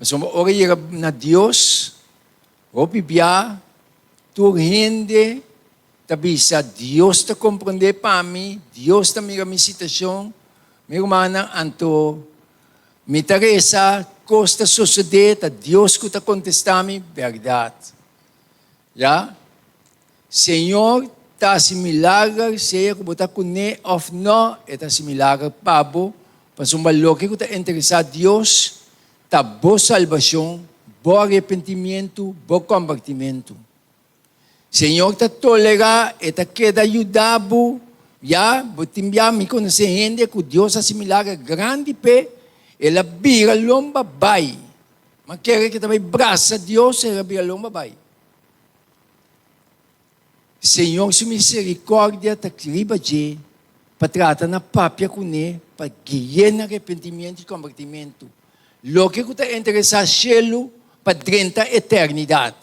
Pasobra ora yega na Dios, hopi bia tur hende ta bisa, Dios ta komprondé pa mi, Dios ta mira mi situashon. Mi rumannan, anto mi ta resa, kos ta sosodé, ta Dios ku ta kontestá mi. Bèrdat. Ya. Señor ta hasi milager, sea ku bo ta kuné òf nò, e ta hasi milager pa bo, pasobra loke ku ta interesá Dios ta bo salbashon, bo arepentimientu, bo kombertimentu. Señor ta tolerá, e ta keda yuda bo, ya, bo tin bia mi konosé hende ku Dios a hasi milager grandi p'e, el a bira lomba bai. Ma kere ke ta bai brasa Dios, el a bira lomba bai. Señor su misericordia ta riba dje pa trata na papia kuné pa gui'é na arepentimiento i kombertimentu, loke ku ta interesá shelu pa drenta eternidat.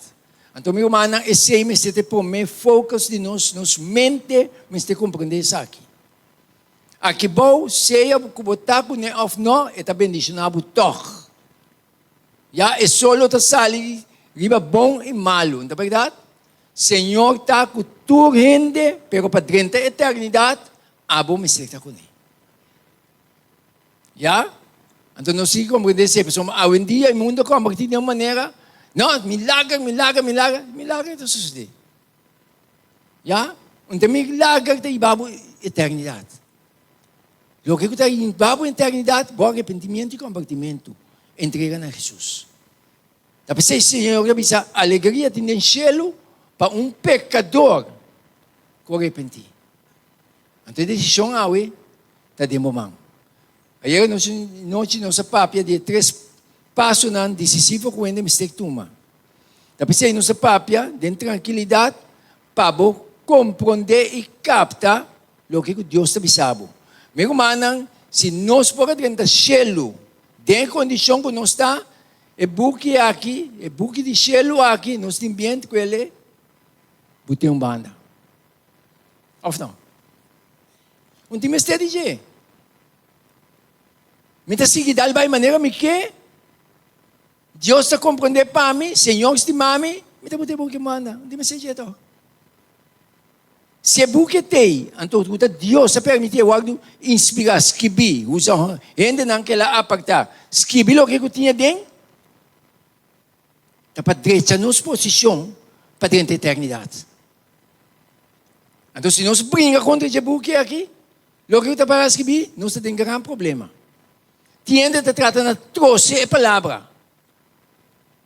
Anto mi rumannan, esei mester ta e promé focus di nos, nos mente mester komprendé esaki. Aki bou, sea ku bo ta kuné òf no, e ta bendishoná bo tòg. Ya e sol lo ta sali riba bon i malu, no ta bèrdat? Señor ta ku tur hende, pero pa drenta eternidat, abo mester ta kuné. Ya? Anto nos sigui komprendé esei, pasobra awendia e mundu a kombertí den un manera, no, milager, milager, milager, milager ta sosodé. Ya? Un ta milager ta hiba bo eternidat. Loke ku ta hiba bo eternidat, bo arepentimiento i kombertimentu, entrega na Hesus. Ta p'esei Señor a bisa, alegria tin den shelu pa un pekador ku arepentí. Anto e desishon awe ta den bo man. Ayera nochi nos a papia di e tres pasonan desisivo ku hende mester tuma. Ta p'esei nos a papia den trankilidat pa bo komprondé i kapta loke ku Dios ta bisa bo. Mi rumannan, si nos por a drenta shelu den e kondishon ku nos ta, e buki aki, e buki di shelu aki, nos tin bien ku el e bot'é un banda. Òf no? Un tin mester di dje. Mi ta sigui dal bai manera mi ke. Dios ta komprondé pa mi, Señor stima mi, mi ta buta e buki manda. Un tin mester di dje tòg. Si e buki t'ei, anto ku ta Dios a permití e wòrdu inspirá, skibí, usa hendenan ku el a apartá, skibi loke ku tin aden, ta pa drecha nos posishon pa drenta eternidat. Anto si nos bringa kontra dje buki aki, loke ku ta para skibí, nos ta den gran problema. Tin hende ta trata na trose e palabra.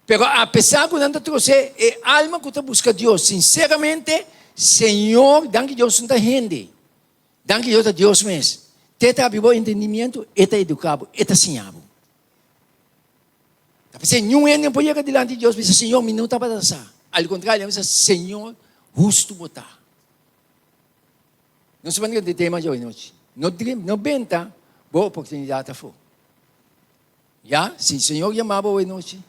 Pero apesar ku nan ta trose, e alma ku ta buska Dios sinseramente, Señor, danki Dios no ta hende. Danki Dios ta Dios mes. Te ta habri bo entendimiento, e ta eduká bo, e ta siña bo. Ta p'esei niun hende no por yega dilanti di Dios bisa, Señor, mi no tabata sa. Al kontrario, nan bisa, Señor, hustu bo ta. Nos ta ban drenta e tema djawe nochi. No no benta bo oportunidat afó. Ya, si Señor yama bo awe nochi,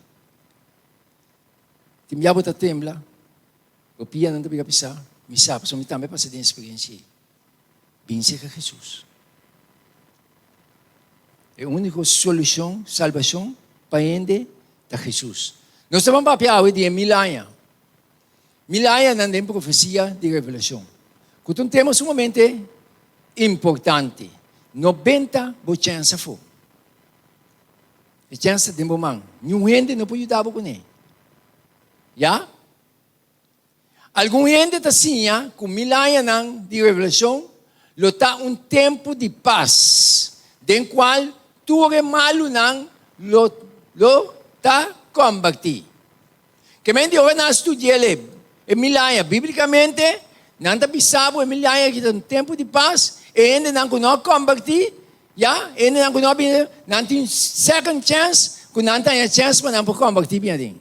tin bia bo ta tembla, bo pianan ta bira pisá, mi sa, pasobra mi tambe a pasa den e eksperensia ei. Bin serka Hesus. E úniko solushon, salbashon pa hende ta Hesus. Nos ta ban papia awe di e mil aña. Mil añanan den profesia di Revelashon, ku ta un tema sumamente importante. No benta bo chèns afó. E chèns ta den bo man. Niun hende no por yuda bo kuné. Ya? Algun hende ta siña ku mil añanan di Revelashon lo ta un tempu di pas den kual tur e malunan lo lo ta kombertí. Ke men di ora nan a studia el e mil aña bíblikamente, nan ta bisa bo e mil aña aki ta un tempu di pas, e hendenan ku no a kombertí, ya, e hendenan ku no a bini, nan tin second chance ku nan ta haña chèns pa nan por kombertí bin aden.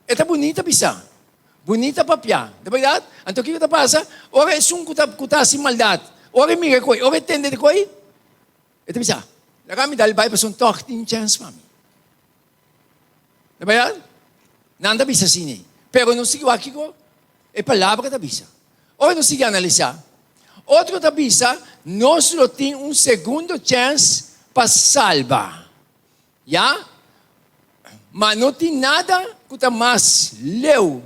E ta bunita bisa, bunita papia, ta berdad? Anto kiko ta pasa? Ora esun ku ta ku ta hasi maldat, ora e mira koi, ora e tende di koi, e ta bisa, Laga mi dal bai pasobra tòg tin chèns pa mi. Ta berdad? Nan ta bisa asina ei. Pero nos sigui wak kiko e palabra ta bisa. Ora nos sigui analisá, otro ta bisa, nos lo tin un segundo chèns pa salba. Ya? Ma no tin nada ku ta mas leu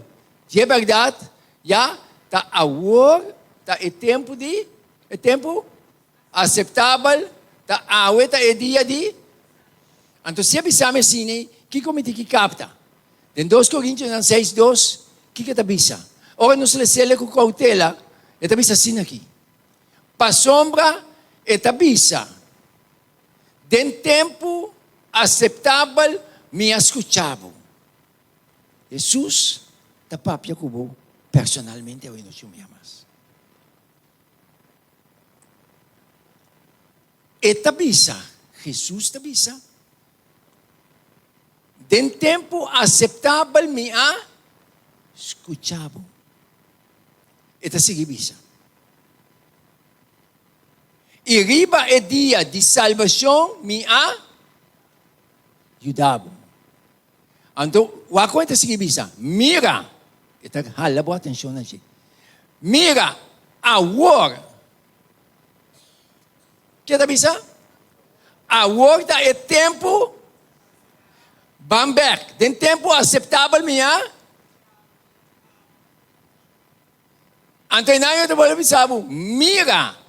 dje bèrdat, ya, ta awor ta e tempu di, e tempu aseptabel, ta awe ta e dia di. Anto si a bisa mi asina ei, kiko mi tin ki kapta? Den dos Korintionan seis dos, kiko e ta bisa? Ora nos les'el ku koutela, e ta bisa asina aki, Pasobra e ta bisa, Den tempu aseptabel mi a skucha bo. Hesus ta papia ku bo personalmente awe nochi un bia mas. E ta bisa, Hesus ta bisa, Den tempu aseptabel mi a skucha bo. E ta sigui bisa. I riba e dia di salbashon mi a yuda bo. Anto, wak kon e ta sigui bisa, Mira! E ta hala bo atenshon na dje. Mira, awor! Ke ta bisa? Awor ta e tempu, ban bek. Den tempu aseptabel mi a. Anto e nan ta bolbe bisa bo, Mira,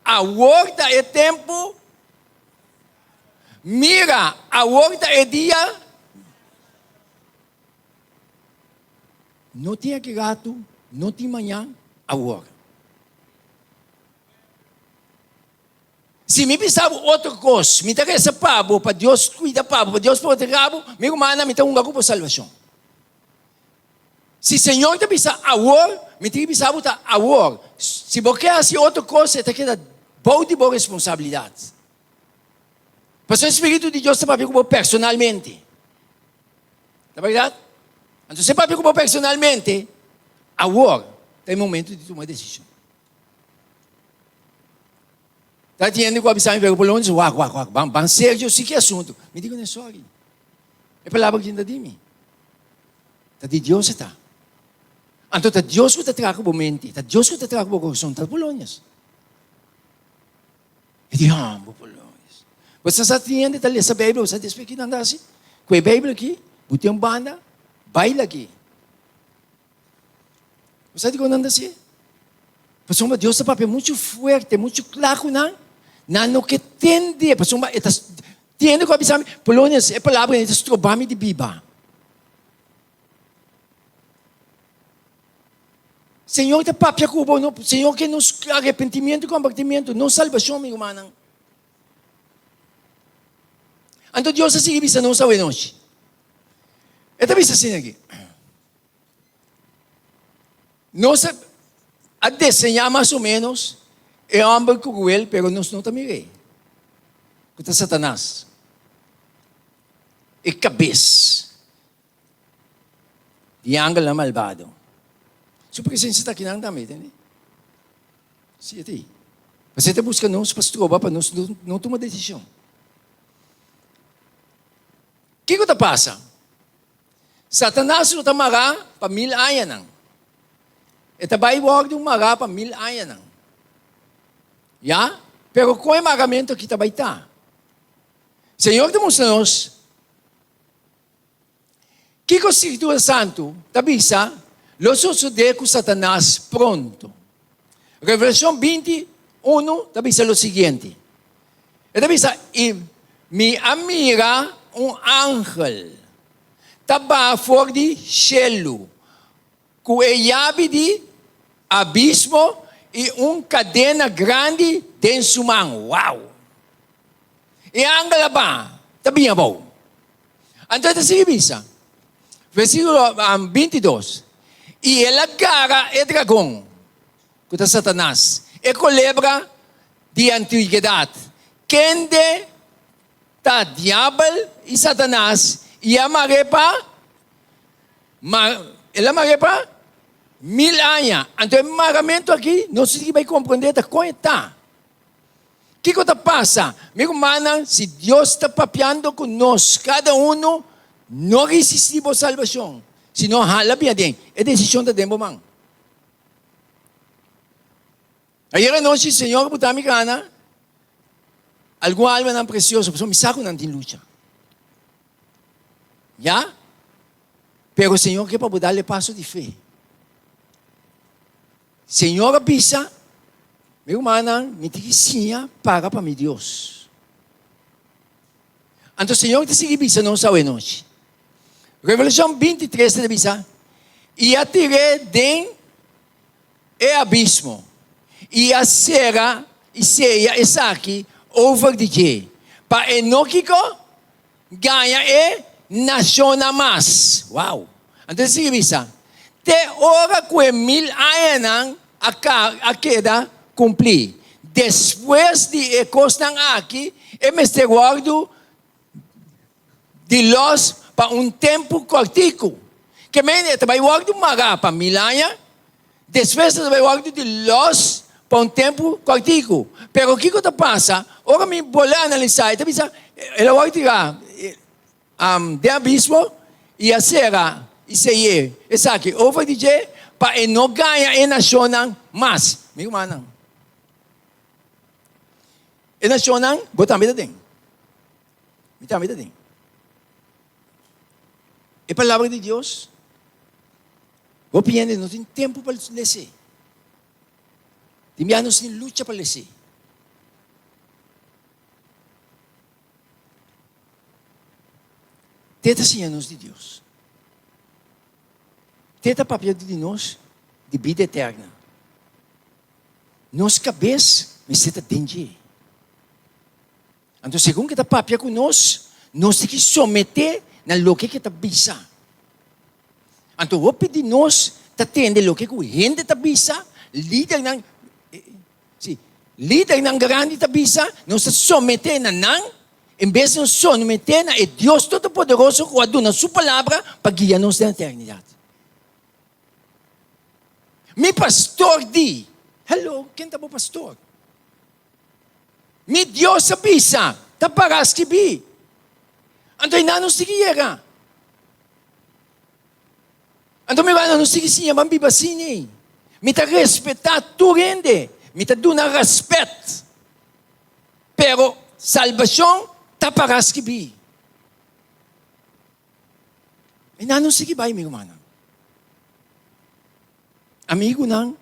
awor ta e tempu, mira, awor ta e dia. No tin aki ratu, no tin mañan, awor. Si mi bisa bo otro kos, mi ta resa pa bo, pa Dios kuida pa bo, pa Dios protega bo, mi rumannan, mi ta hunga ku bo salbashon. Si Señor ta bisa awor, mi tin bisa bo ta awor. Si bo ke hasi otro kos, e ta keda bou di bo responsabilidat. Pasobra e Spiritu di Dios ta papia ku bo personalmente. Ta bèrdat? Anto si e papia ku bo personalmente, awor ta e momento di tuma desishon. Ta tin hende ku a bisa mi, pero por lo menos wak, wak, wak, ban, ban serio si ki asuntu. Mi di kuné, sorry. E palabra ku tin ta di mi. Ta di Dios e ta. Anto ta Dios ku ta traha ku bo mente, ta Dios ku ta traha ku bo kurason, ta Polonius. E di, ah, bo Polonius. Bo sa sa tin hende ta lesa Beibel, bo sa despues ki nan ta hasi? Ku e Beibel aki, bo tin un banda, baila aki. Bo sa dikon nan ta hasi? Pasobra Dios ta papia muchu fuerte, muchu kla ku nan, nan no ke tende, pasobra e ta tende ku a bisa mi, Polonius, e palabra ei ta stroba mi di biba. Señor ta papia ku bo, no, Señor ke nos arepentimiento i kombertimiento, no salbashon, mi rumannan. Anto Dios a sigui bisa nos awe nochi. E ta bisa asina aki. Nos a deseñá mas o ménos e hòmber kruel, pero nos no ta mir'é, ku ta Satanas, e kabes di angelnan malbado. Su presensia ta akinan tambe, tende? Si, e ta ei. Pasobra e ta buska nos pa stroba pa nos no tuma desishon. Kiko ta pasa? Satanas lo ta mará pa mil añanan. E ta bai wòrdu mará pa mil añanan. Ya, pero kon e maramentu aki ta bai ta? Señor ta mustra nos kiko Skritura Santu ta bisa lo sosodé ku Satanas pronto. Revelashon binti unu ta bisa lo siguiente. E ta bisa, I mi a mira un angel ta baha for di shelu ku e yabi di abismo i un kadena grandi den su man. Wow! E angel a baha, ta bini abou. Anto e ta sigui bisa, versíkulo 22, I el a gara e dragon, ku ta Satanas, e kolebra di antiguedat, kende ta Diabel i Satanas, i a mar'é pa, ma, el a mar'é pa mil aña. Anto e maramentu aki, nos tin ki bai komprendé ta kon e ta. Kiko ta pasa? Mi rumannan, si Dios ta papiando ku nos kada unu, no risistí bo salbashon, sino hala bin aden. E desishon ta den bo man. Ayer anochi Señor a buta mi gana algun almanan precioso, pasobra mi sa cu nan tin lucha. Ya? Pero Señor ke pa bo dal e paso di fe. Señor a bisa, Mi rumannan, mi tin ki siña paga pa mi Dios. Anto Señor ta sigui bisa nos awe nochi. Revelashon 23 ta bisa, I a tir'é den e abismo, i a sera i seya esaki over di dje, pa e no kiko? Gaña e nashonnan mas. Wow! Anto e sigui bisa, Te ora ku e mil añanan a keda kumplí. Despues di e kosnan aki, e mester wòrdu di lòs pa un tempu kòrtiku. Ke men e ta bai wòrdu mará pa mil aña, despues e ta bai wòrdu di lòs pa un tempu kòrtiku. Pero kiko ta pasa? Ora mi bolbe analisá, e ta bisa, el a wòrdu tirá den abismo i a sera i sey'é esaki over di dje pa e no gaña e nashonnan mas. Mi rumannan, e nashonnan, bo tambe ta den. Mi tambe ta den. E palabra di Dios, hopi hende no tin tempu pa les'é. Tin bia nos tin lucha pa les'é. Te ta siña nos di Dios. Te ta papia di nos di bida eterna. Nos kabes mester ta den dje. Anto segun ke ta papia ku nos, nos tin ki someté na loke ke ta bisa. Anto hopi di nos ta tende loke ku hende ta bisa, lidernan, si, lidernan grandi ta bisa, nos ta someté na nan, en bes di nos someté na e Dios Todopoderoso ku a duna su palabra pa guia nos den eternidat. Mi pastor di, hello, ken ta bo pastor? Mi Dios a bisa, ta para skibí. Anto einan nos sigui yega. Anto mi banda nos sigui siña ban biba asina. Mi ta respetá tur hende, mi ta duna rèspèt. Pero salbashon ta para skibí. Einan nos sigui bai, mi rumannan. Amigunan,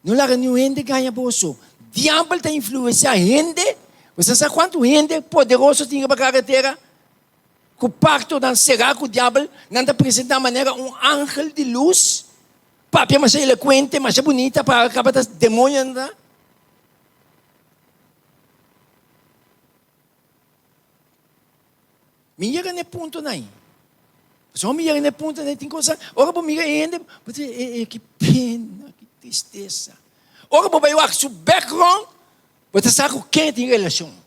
no laga niun hende gaña boso. Diabel ta influensiá hende. Bo sa kuantu hende poderoso tin riba karetera? Ku paktonan será ku diabel, nan ta presentá manera un angel di lus, papia masha elokuente, masha bunita, pa kaba ta demoño nan ta. Mi yega na e puntonan ei. Pasobra mi yega na e puntonan ei tin cosa, ora bo mira e hende, bo ta e e ki pena, ki tristesa. Ora bo bai wak su background, bo ta sa ku ken e tin relashon.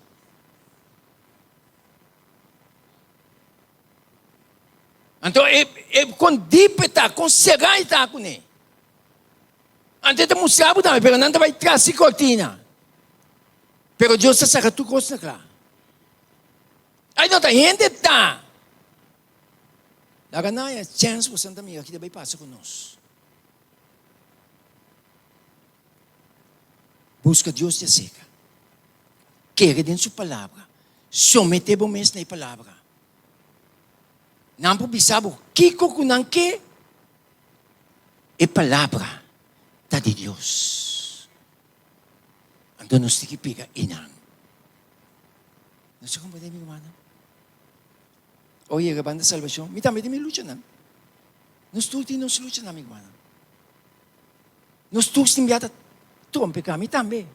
Anto e e kon dip e ta, kon será e ta kuné. Anto e ta mustra bo tambe, pero nan ta bai tras di kortina. Pero Dios ta saka tur kos na kla. Ay no ta hende ta. Laga nan haya chèns ku Santa Mira ki ta bai pasa ku nos. Buska Dios di aserka. Kere den su palabra. Someté bo mes na e palabra. Nan por bisa bo kiko ku nan ke. E palabra ta di Dios. Anto nos tin ki pega einan. Nos ta comprende mi rumannan? Ora yega banda salvacion, mi tambe tin mi luchanan. Nos tur tin nos luchanan, mi rumannan. Nos tur sin bia ta trompeca, mi tambe.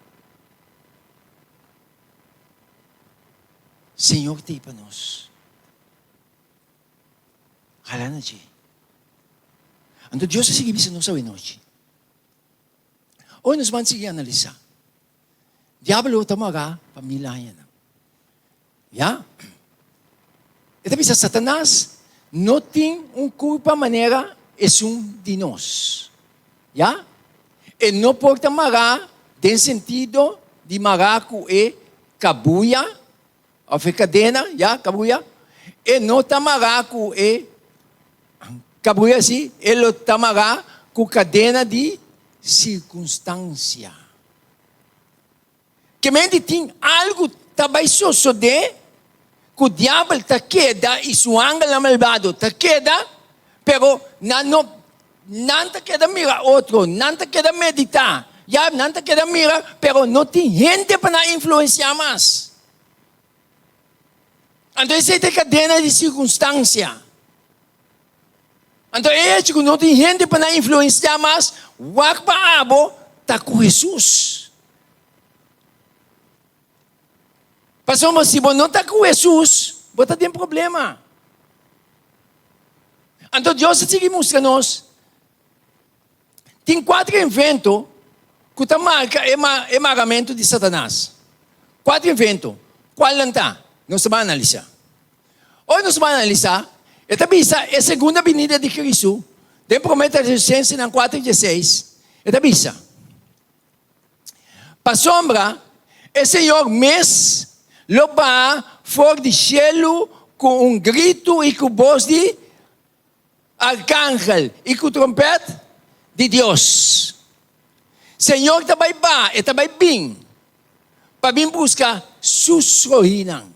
Señor ta ei pa nos. Hala na dje. Anto Dios a sigui bisa nos awe nochi. Ora nos ban sigui analisá, diabel lo ta mará pa mil añanan. Ya. E ta bisa Satanas no tin un kurpa manera esun di nos. Ya. E no por ta mará den sentido di mará ku e kabuya òf e kadena, ya, kabuya. E no ta mará ku e kabuya si, e lo ta mará ku kadena di sirkunstansia. Ke mente tin algu ta bai sosodé. ku diabel ta keda i su angelnan malbado ta keda, pero nan no, nan ta keda mira otro, nan ta keda meditá, ya, nan ta keda mira, pero no tin hende pa nan influensiá mas. Anto esei ta e kadena di sirkunstansia. Anto e hecho ku no tin hende pa nan influensiá mas, wak pa abo ta ku Hesus. Pasobra si bo no ta ku Hesus, bo ta den problema. Anto Dios a sigui mustra nos tin kuater invento ku ta marka e maramentu di Satanas. Kuater invento. Kual nan ta? Nos ta ban analisá. Ora nos ban analisá, e ta bisa e segunda binida di Kristu den Promé Tesalonicensenan kuater dieseis, e ta bisa, Pasobra e Señor mes lo baha for di shelu ku un gritu i ku bos di arkangel i ku trompèt di Dios. Señor ta bai baha, e ta bai bin pa bin buska su skohinan.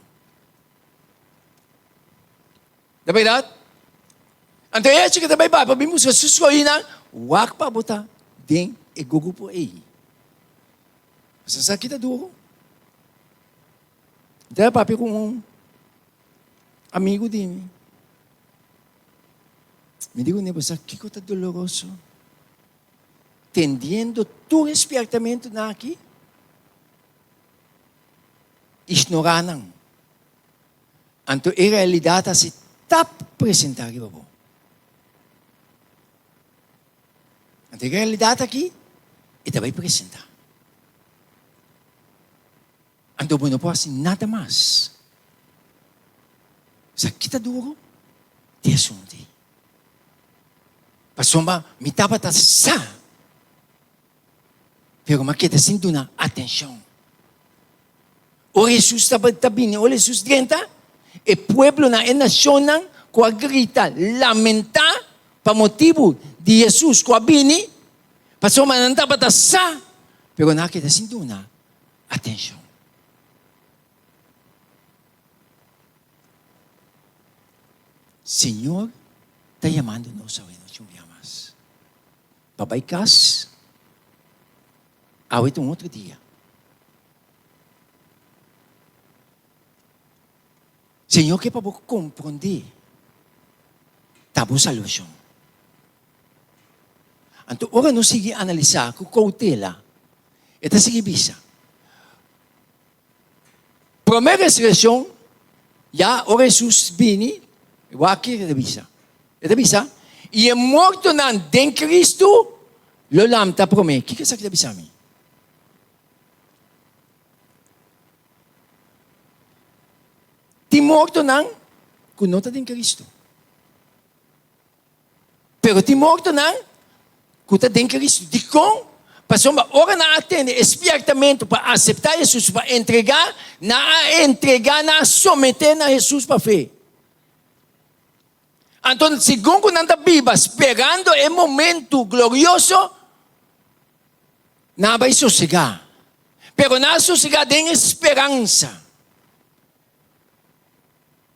Ta bèrdat? Anto e hecho ku ta bai papia bin buska su skohinan, wak pa bo ta den e grupo ei. Bo sa ki ta duru? Mi tabata papia ku un amigu di mi. Mi di kuné, bo sa kiko ta doloroso? Tendiendo tur e spièrtamentunan aki, ignorá nan. Anto e realidat a si tap presentá riba bo. Anto e realidat aki e ta bai presentá. Anto bo no por hasi nada mas. Sa ki ta duro di asuntu ei. Pasobra mi tabata sa. Pero mi a keda sin duna atencion. Ora Hesus tabata bini, ora Hesus drenta, e pueblonan, e nacionnan cu a grita, lamenta pa motibu di Hesus cu a bini, pasobra nan tabata sa, pero nan a keda sin duna atencion. Señor ta yamando nos awe nochi un bia mas. Pa bai kas, awe ta un otro dia. Señor ke pa bo komprondé ta bo salbashon. Anto ora nos sigui analisá ku koutela, e ta sigui bisa, Promé resurekshon, ya ora Hesus bini, wak kiko e ta bisa. E ta bisa, I e mortonan den Kristu lo lamta promé. Kiko esaki ta bisa mi? Tin mortonan ku no ta den Kristu. Pero tin mortonan ku ta den Kristu. Dikon? Pasobra ora nan a tende e spièrtamentu pa aseptá Hesus, pa entregá, nan a entregá, nan a someté na Hesus pa fe. Anto, segun ku nan ta biba sperando e momentu glorioso, nan a bai sosegá. Pero nan a sosegá den e speransa.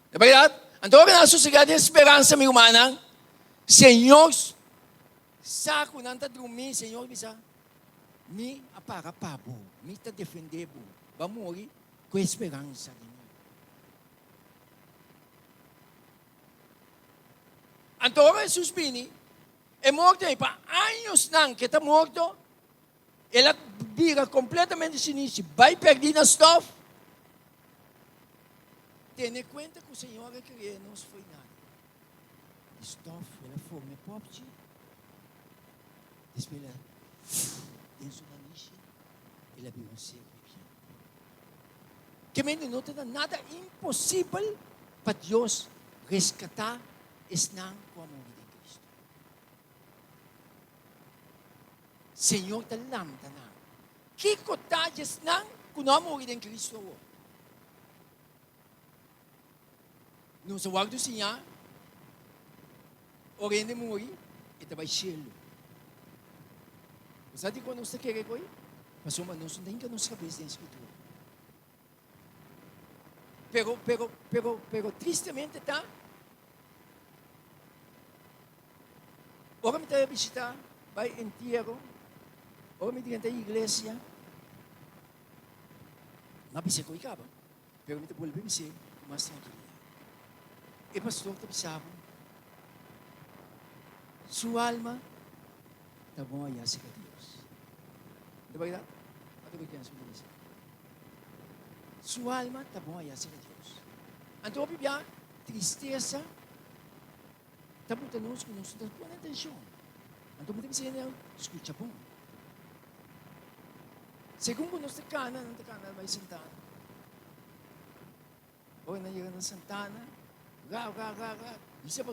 Ta berdad? Anto ora nan sosegá den speransa, mi rumannan, Señor sa ku nan ta drumí. Señor bisa, Mi a para pa bo, mi ta defendé bo. Bo a muri ku e speransa di mi. Anto ora Hesus bini, e morto ei pa añosnan ke ta morto, El a bira completamente sinishi, bai perdí na stof. Tene cuenta cu Señor a crea nos fo'i nada. Di stof el a forma e popchi, despues el a den su nanishi, el a bira un ser viviente. Ke mende no ta nada imposibel pa Dios rescatá esnan cu a muri den Cristo. Señor ta lanta nan. Kiko ta djesnan ku no a muri den Cristo awor? Nos a wòrdu siñá, ora hende muri, e ta bai shelu. Bo sa dikon nos ta kere ku ei? Pasobra nos no ta hinka nos kabes den Skritura. Pero, pero, pero, pero tristemente ta, ora mi ta bishita bai entiero, ora mi drenta iglesia, m'a bisa ku i kaba, pero mi ta bolbe bis'é ku mas trankilidat. E pastor ta bisa bo, su alma ta bon ayá serka Dios. Ta bèrdat? Ata ku kens mi ta bisa. Su alma ta bon ayá serka Dios. Anto hopi bia tristesa ta buta nos ku nos no ta pone atenshon. Anto mi ta bisa hende, skucha bon. Segun ku nos ta kana, nan ta kana bai Santana. Ora nan yega na Santana, ra, ra, ra, ra, bisa pa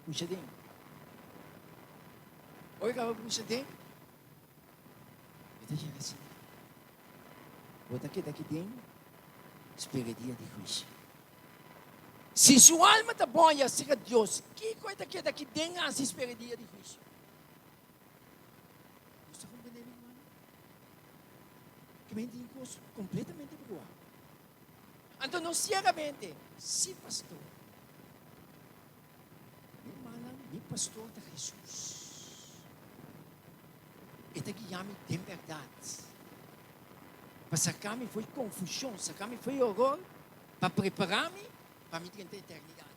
pusha den. Ora kaba pusha den, E ta yega asina. Bo ta keda aki den spera e dia di huisio. Si su alma ta bon i a sega Dios, kiko e ta keda aki den hasi spera e dia di huisio? Nos ta komprendé, mi rumannan? Ke men tin kos kompletamente bruá. Anto no siegamente, sí, pastor. Mi rumannan, mi pastor ta Hesus. E ta guia mi den bèrdat, pa saka mi fo'i konfushon, saka mi fo'i horor, pa prepará mi pa mi drenta eternidat.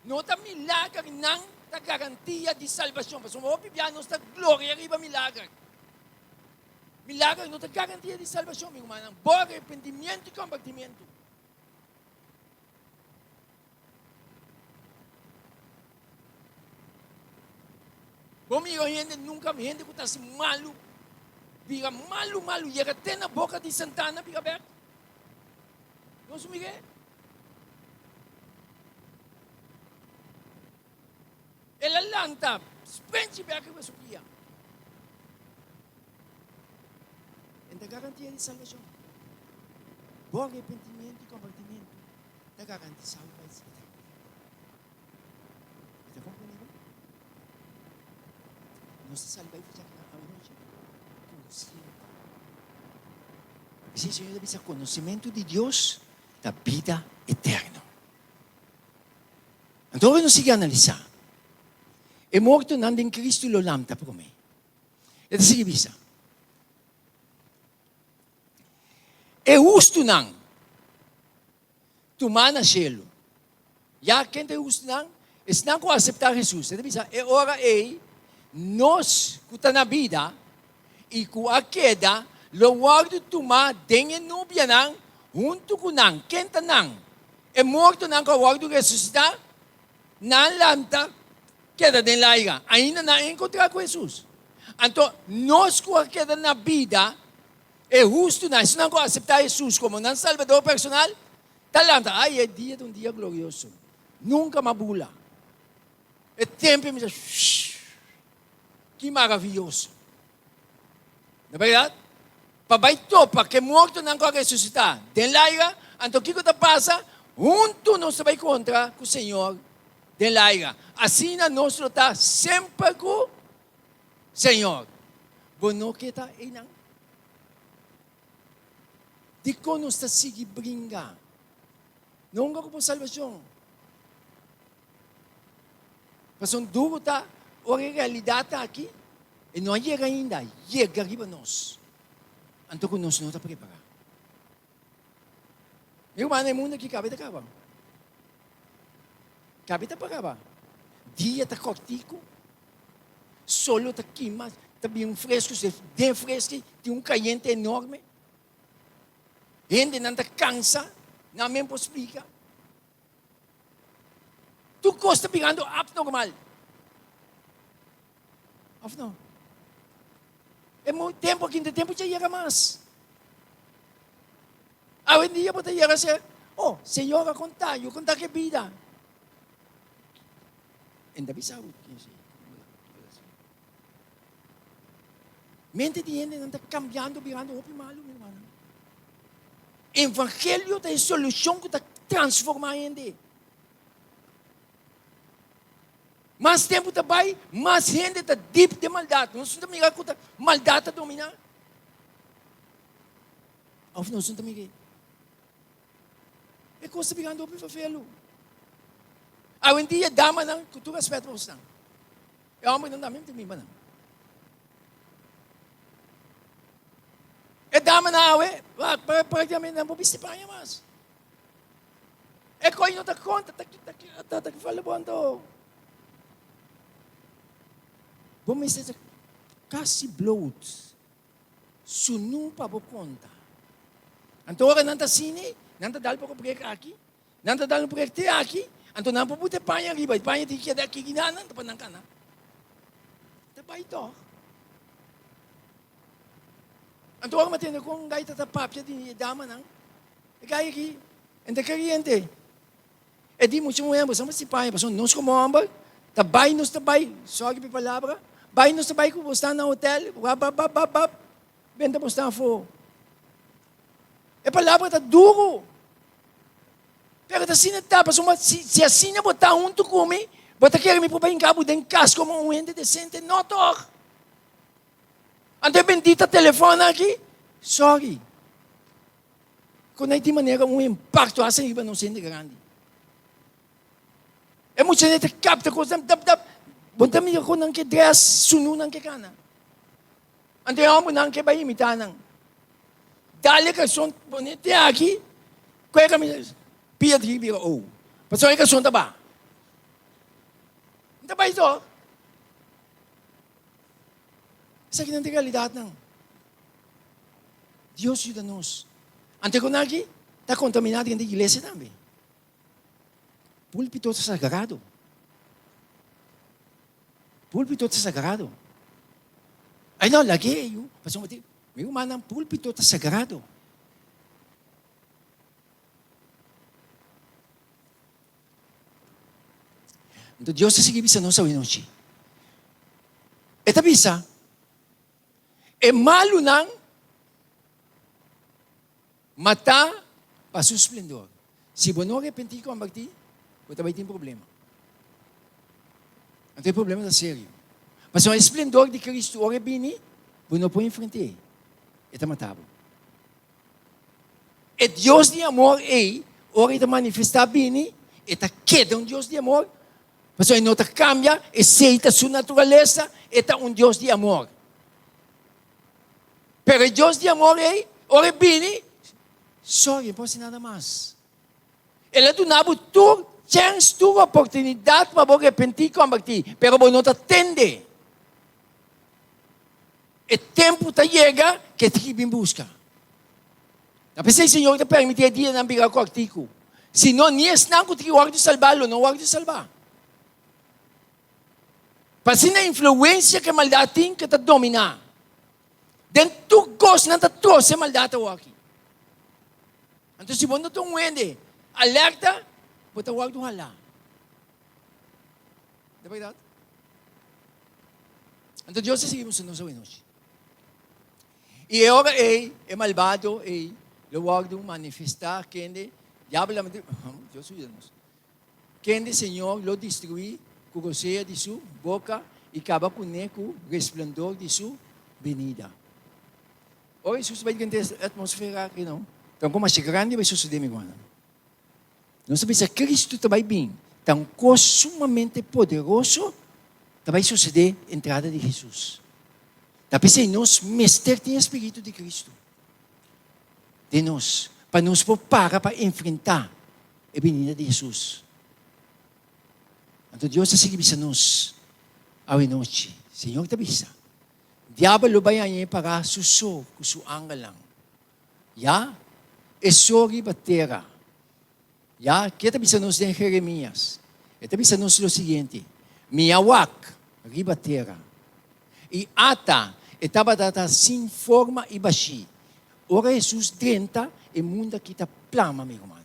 No ta milagernan ta garantia di salbashon, pasobra hopi bia nos ta gloria riba milager. Milager no ta garantia di salbashon, mi rumannan. Bo arepentimiento i kombertimiento. Bo mira un hende nunka hende ku ta hasi malu bira malu malu yega te na boka di santana bira bek. Nos mir'é. El a lanta sprenchi bek riba su pia. En ta garantia di salbashon. Bo arepentimiento i kombertimiento ta garantisa bo pa eternidat. Bo ta komprende bo? Nos ta sali bai fecha kina awe nochi konsiente. P'esei Señor ta bisa konosementu di Dios ta bida eterno. Anto ora nos sigui analisá, e mortonan den Cristo lo lanta promé. E ta sigui bisa, E hustunan tumá na shelu. Ya, ken ta e hustunan? Esnan ku aseptá Hesus. E ta bisa, e ora ei, nos ku ta na bida i ku a keda lo wòrdu tumá den e nubianan huntu ku nan. Ken ta nan? E mortonan ku a wòrdu resusitá, nan lanta keda den laira. Ainda nan a enkontrá ku Hesus. Anto, nos ku a keda na bida, e hustunan, esunnan ku a aseptá Hesus komo nan Salbador personal, ta lanta. Ai, e dia ta un dia glorioso. Nunka m'a bula. E tempu ei mi ta, Shhh! Ki maravioso! Na bèrdat, pa bai topa ku e mortonan ku a resusitá den laira, anto kiko ta pasa? Huntu nos ta bai kontra ku Señor den laira. Asina nos lo ta semper ku Señor. Bo no ke ta einan? Dikon nos ta sigui bringa? Nunka ku bo salbashon. Pasobra duru ta ora e realidat ta aki, e no a yega ainda, yega riba nos. Anto ku nos no ta prepará. Mi ruman, e mundu aki kabe ta kaba. Kabe ta pa kaba. Dia ta kòrtiku, solo ta kima, ta bin fresku, se den freski tin un kayente enorme. Hendenan ta kansa, nan men por splika. Tur kos ta birando abnormal. Of no? E tempo aki no ta tempo dja yega mas. Awendia bo ta yega se, oh, Señor a konta, yo konta ke bida. En ta bisa bo Mente di hendenan ta kambiando, birando hopi malu, mi hermano. Evangelio ta e solushon ku ta transformá hende. Mas tempu ta bai, mas hende ta dip den maldat. Nos no ta mira ku ta maldat ta dominá? Òf nos no ta mira? E kos ta birando hopi vervelu. Awendia damanan, ku tur respet pa bosnan, e hòmbernan tambe ta mima nan. E damanan awe, praktikamente nan por bisti paña mas. E koi no ta konta, ta ta ta fala bo anto. Bo mester ta kasi bloot. Sunu pa bo konta. Anto ora nan ta sini, nan ta dal poko brek aki, nan ta dal un brek te aki, anto nan por put e paña riba, e paña tin keda aki gina nan pa nan kana. Ta bai tog. Anto ora mi a tende kon gai ta ta papia di e damanan, e gai aki, en ta keriente. E di mucha muhé, boso mester paña, pasobra nos komo hòmber ta bai, nos ta bai, sòri pa e palabra, bai nos ta bai ku bo sta na hotèl, wap wap wap wap wap, benta bo sta afó. E palabra ta duru, pero ta asina ta, pasobra si si asina bo ta huntu ku mi, bo ta kere mi por bai hinka bo den kas komo un hende desente? No tòg! Anto e bendita telefòn aki, sòri. Con ei tin manera un impacto haci riba nos hende grandi. E muchanan ta capta cosnan tap tap. Bo ta mira con nan ke dress, sunu nan ke cana. Anto e hombernan ke bay imita nan. Dale calzon pone te aki, cu e camisa pia di bira ou. Pasobra e calzon ta baha. N ta bay toch. Esakinan ta e realidadnan. Dios yuda nos. Ante ku nan aki ta kontaminá den iglesia tambe. Púlpito ta sagrado. Púlpito ta sagrado. Ay no, lag'é yu. Pasobra mi mi rumannan, púlpito ta sagrado. Anto Dios ta sigui bisa nos awe nochi. E ta bisa, E malunan matá pa su splendor. Si bo no arepentí i kombertí, bo ta bai tin problema. Anto e problema ta serio. Pasobra e splendor di Cristo ora e bini, bo no por enfrent'é. E ta matá bo. E Dios di amor ei, ora e ta manifestá bini, e ta keda un Dios di amor, Pasobra e no ta cambia, esey ta su naturalesa, e ta un Dios di amor. Pero e Dios di amor ey, ora e bini, sorry, e por haci nada mas. El a duna bo tur chens, tur oportunidad pa bo repenti y comberti, pero bo no ta tende. E tempo ta yega ke tin ki bin buska. Ta p'esei Señor ta permití e dianan bira kòrtiku. Si no, ni esnan ku tin ki wòrdu salbá lo no wòrdu salbá. Pa asina e influensia ku e maldat tin ke ta dominá. Den tur kos nan ta trose e maldat awoki. Anto si bo no ta un hende alerta, bo ta wòrdu halá. Ta bèrdat? Anto Dios ta sigui mustra nos awenochi. I e ora ei, e malbado ei lo wòrdu manifestá, kende diabel a mete, Dios yuda nos, kende Señor lo destruí ku rosea di su boka i kaba kuné ku resplendor di su benida. Ora Hesus bai drenta e atmosfera aki, no, ta un kos masha grandi bai sosodé, mi rumannan. Nos ta bisa Cristo ta bai bin, ta un kos sumamente poderoso ta bai sosodé entrada di Hesus. Ta p'esei nos mester tin e spiritu di Cristo den nos, pa nos por para pa enfrentá e binida di Hesus. Anto Dios ta sigui bisa nos awe nochi. Señor ta bisa, Diabel lo bai hañ'é pará su so ku su angelnan. Ya, e so riba tera. Ya, ke ta bisa nos den Jeremias? E ta bisa nos lo siguiente, Mi a wak riba tera, i ata e tabata ta sin forma i bashí. Ora Hesus drenta, e mundu aki ta plama, mi rumannan.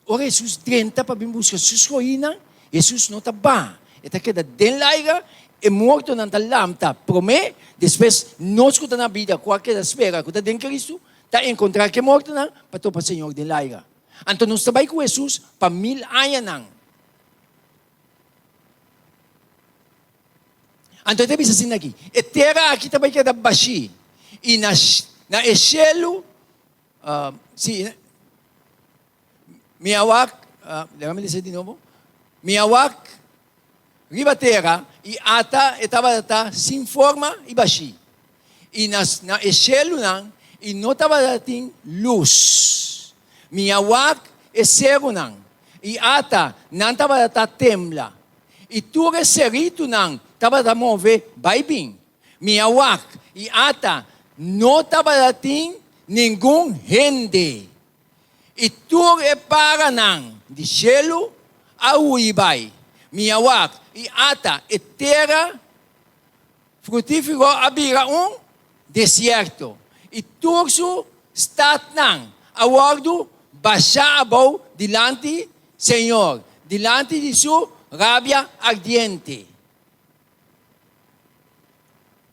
Ora Hesus drenta pa bin buska su skohinan, Hesus no ta baha. E ta keda den laira, e mortonan ta lamta promé, despues nos ku ta na bida ku a keda spera ku ta den Kristu, ta enkontrá ku e mortonan pa topa Señor den laira. Anto nos ta bai ku Hesus pa mil añanan. Anto e ta bisa asina aki, E tera aki ta bai keda bashí, i na e shelu, sí. Mi a wak, laga mi lesa di nobo, Mi a wak riba tera i ata e tabata ta sin forma i bashí, i na na e shelunan i no tabata tin lus. Mi a wak e serunan i ata nan tabata ta tembla, i tur e seritunan tabata move bai bin. Mi a wak i ata no tabata tin ningun hende. I tur e paranan di shelu a hui bai. Mi a wak, i ata, e tera frutífero a bira un desierto, i tur su statnan a wòrdu bashá abou dilanti Señor, dilanti di su rabia ardiente.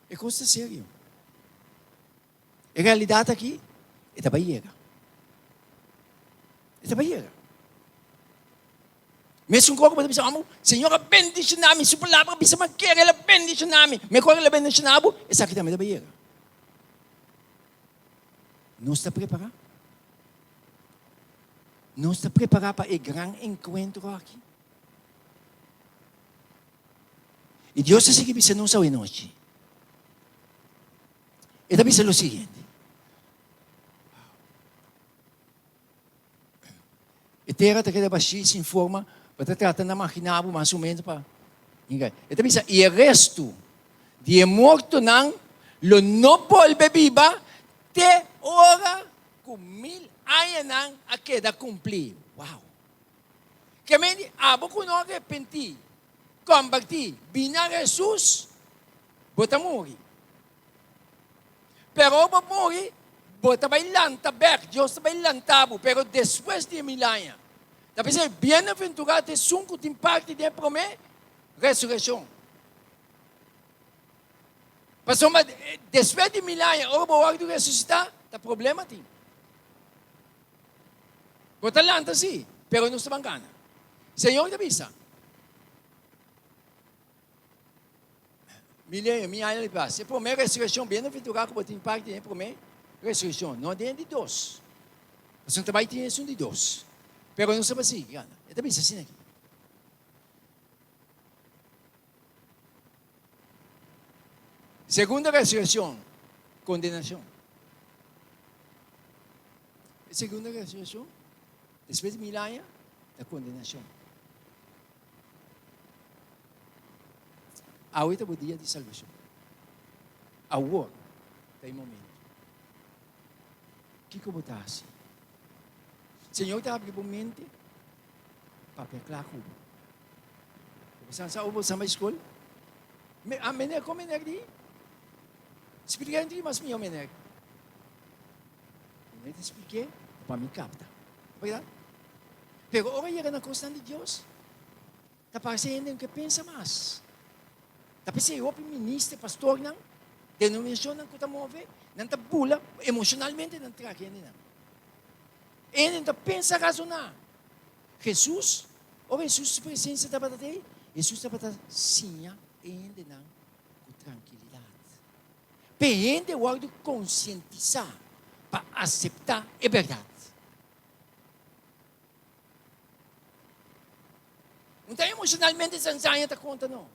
E kos ta serio. E realidat aki, e ta bai yega. E ta bai yega. Mesun kos ku bo ta bisa, amo, Señor a bendishoná mi, su palabra a bisa mi a kere, el a bendishoná mi. Mekor el a bendishoná bo, esaki tambe ta bai yega. Nos ta prepará? Nos ta prepará pa e gran enkuentro aki? I Dios ta sigui bisa nos awe nochi. E ta bisa lo siguiente. E tera ta keda bashí sin forma, bo ta trata na maginá bo mas o menos pa. E ta bisa, i e restu di e mortonan lo no bolbe biba te ora ku mil añanan a keda kumplí. Wow! Ke men di, abo ku no arepentí, kombertí, bini na Hesus, bo ta muri. Pero bo muri, bo ta bai lanta bek, Dios ta bai lanta bo, pero despues di e mil aña. Ta p'esei, bienaventurá ta esun ku tin parti den e promé resurekshon. Pasobra despues di mil aña, ora bo wòrdu resusitá, ta problema tin. Bo ta lanta sí, pero nos ta ban gana. Señor ta bisa. Milenio, mi aña di pas. E promé resureccion, bienaventurá ku bo tin parti den e promé resureccion, no den e di dos. Pasobra ta bai tin esun di dos. Pero nos ta sigui gana. E ta bisa asina aki. Segunda resureccion, kondenashon. E segunda resureccion, despues di mil aña, ta kondenashon. Awe ta bo dia di salbashon. Awor ta e momento. Kiko bo ta hasi? Señor ta habri bo mente, papia kla ku bo. Bo sa sa bo sa bai skol? Me, a meneer, kon meneer di? Splika entri mas mihó meneer. Meneer ta splik'é pa mi kapta. Bèrdat? Pero ora yega na kosnan di Dios, ta parse hende no ke pensa mas. Ta p'esei hopi minister, pastornan, denominashonnan ku ta move, nan ta bula emoshonalmente nan traka hendenan. Hende no ta pensa razoná. Hesus, ora Hesus su presensia tabata ei, Hesus tabata siña e hendenan ku trankilidat. P'e hende wòrdu konsientisá pa aseptá e bèrdat. Un ta emocionalmente sansaña ta conta no.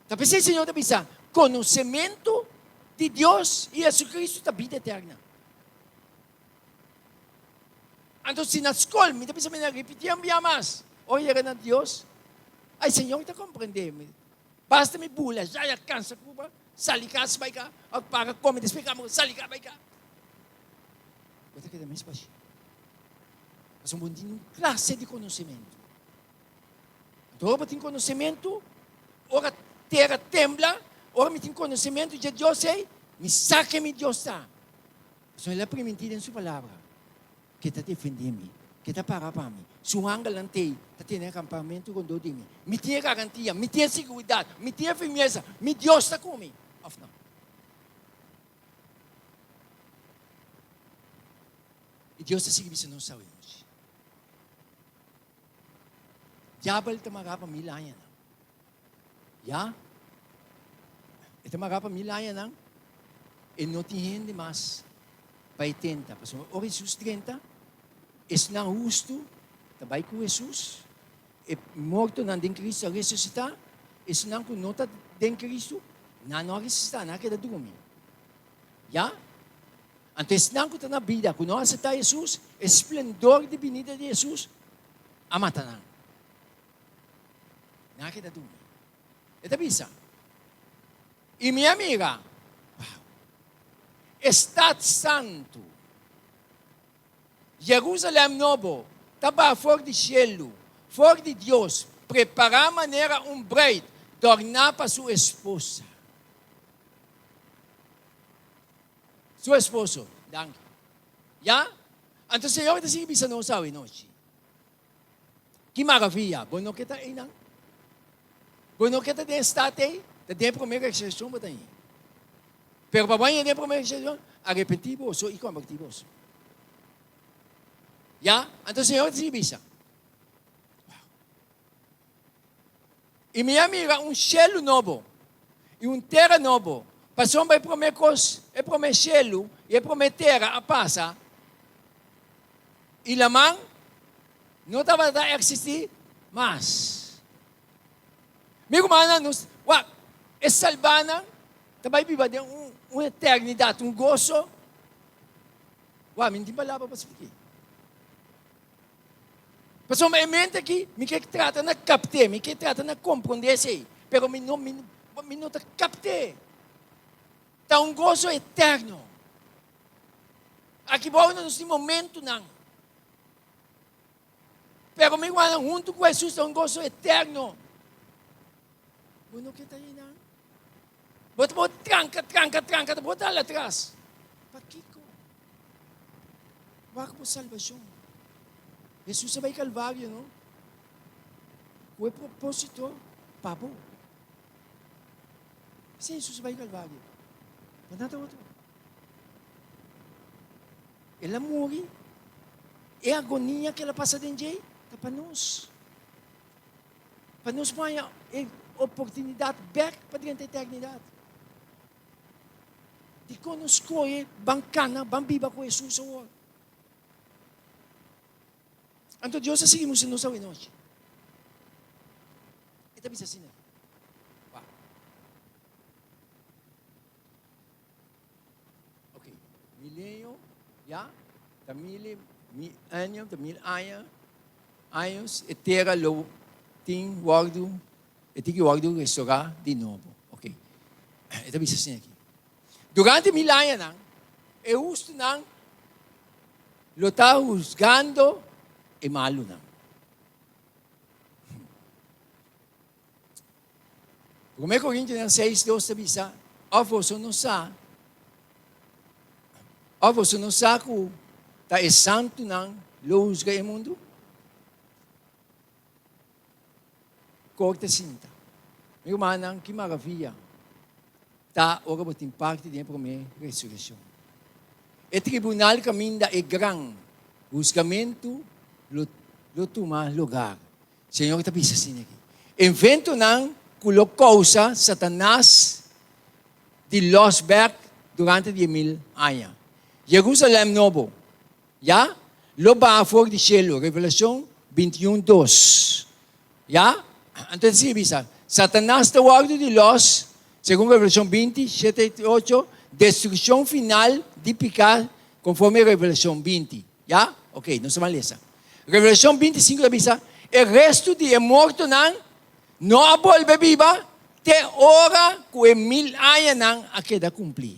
Ta p'esei Señor ta bisa, conocemento di Dios y Jesucristo ta bida eterna. Anto si na school mi ta bisa mi na repiti un bia mas, ora yega na Dios, ay Señor ta comprende mi. Basta mi bula, ya ya cansa cuba, sali cas bai ca, of para come despues cama sali ca bai ca. Bo ta keda mes bashí. Pasobra bo no tin un klase di konosementu. Anto ora bo tin konosementu, ora tera tembla, ora mi tin konosementu dje Dios ei, mi sa ken mi Dios ta. Pasobra el a primintí den su palabra ke ta defendé mi, ke ta para pa mi. Su angelnan t'ei ta tene akampamentu rondó di mi. Mi tin e garantia, mi tin e siguridat, mi tin e firmesa, mi Dios ta ku mi, òf no? I Dios ta sigui bisa nos awe nochi. Diabel ta mará pa mil añanan. Ya, e ta mará pa mil añanan, e no tin hende mas pa e tenta. Pasobra ora Hesus drenta, Esnan hustu ta bai ku Hesus, e mortonan den Kristu a resusitá, esnan ku no ta den Kristu, nan no a resusitá, nan a keda drumi. Ya? Anto esnan ku ta na bida, ku no a aseptá Hesus, e splendor di binida di Hesus a mata nan. Nan a keda drumi. E ta bisa, I mi a mira, wow, e stat santu, Jerusalèm nobo ta baha for di shelu, for di Dios, prepará manera un bruid dòrná pa su esposa. Su esposo, danki. Ya? Anto Señor ta sigui bisa nos awe nochi. Ki maravia! Bo no ke ta einan? Bo no ke ta den e stat ei? Ta den e promé resurreccion bo ta ei. Pero pa bo haña den e promé resurreccion, arepentí boso i kombertí boso. Ya? Anto Señor ta sigui bisa, Wow! I mi a mira un shelu nobo i un tera nobo, pasobra e promé kos, e promé shelu i e promé tera a pasa, i laman no tabata eksistí mas. Mi rumannan, nos, wak, e salbánan ta bai biba den un, un eternidat, un goso. Wak, mi no tin palabra pa splik'é. Pasobra e mente aki, mi ke trata na kapt'é, mi ke trata na komprondé esei, pero mi no, mi, mi no ta kapt'é. Ta un goso eterno. Aki bou nos tin momentunan. Pero mi rumannan, huntu ku Hesus ta un goso eterno. Bo no ke ta einan? Bo ta por tranka, tranka, tranka, ta por dal atras. Pakiko? Wak bo salbashon. Hesus a bai Kalvario, no? Ku e propósito pa bo. P'esei Hesus a bai Kalvario. Pa nada otro. El a muri. E agonia ku el a pasa den dje ta pa nos. Pa nos por haña e oportunidat bèk pa drenta eternidat. Dikon nos skohe ban kana, ban biba ku Hesus awor? Anto Dios a sigui mustra nos awenochi. E ta bisa asina. Wak. Ok, milenio, ya, ta mil, mil año, ta mil aña, años, e tera lo tin wordu, e tin ki wordu restorá di nobo. Ok, e ta bisa asina aki. Durante mil añanan, e hustunan lo ta husgando e malunan. Promé Korintionan 6, 2 ta bisa, Òf boso no sa, òf boso no sa ku ta e santunan lo husga e mundu? Korte sinta. Mi rumannan, ki maravia ta ora bo tin parti den e promé resurekshon. E tribunal kaminda e gran husgamentu lo lo tuma lugar. Señor ta bisa asina aki, Inventonan ku lo kousa Satanas di lòs bèk durante di e mil aña. Jerusalèm Nobo, ya, lo baha for di shelu, Revelashon 21, dos. Ya? Anto e ta sigui bisa, Satanas ta wòrdu di lòs, segun Revelashon 20, shete i ocho, destrukshon final di piká konforme Revelashon 20. Ya? Ok, nos ta ban lesa. Revelashon 25 ta bisa, E restu di e mortonan no a bolbe biba te ora ku e mil añanan a keda kumplí.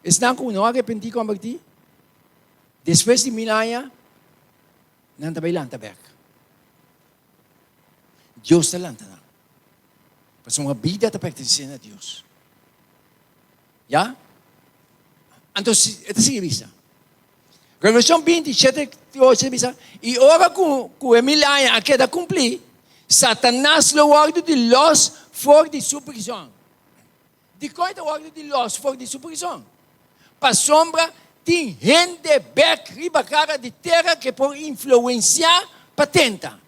Esnan ku no a arepentí kombertí, despues di mil aña, nan ta bai lanta bèk. Dios ta lanta nan. Pasobra bida ta pertenesé na Dios. Ya? Anto e ta sigui bisa. Revelashon 20, 7 i 8 ta bisa, I ora ku ku e mil aña a keda kumplí, Satanas lo wòrdu di lòs for di su prizòn. Dikon e ta wòrdu di lòs for di su prizòn? Pasobra tin hende bèk riba kara di tera ke por influensiá pa tenta.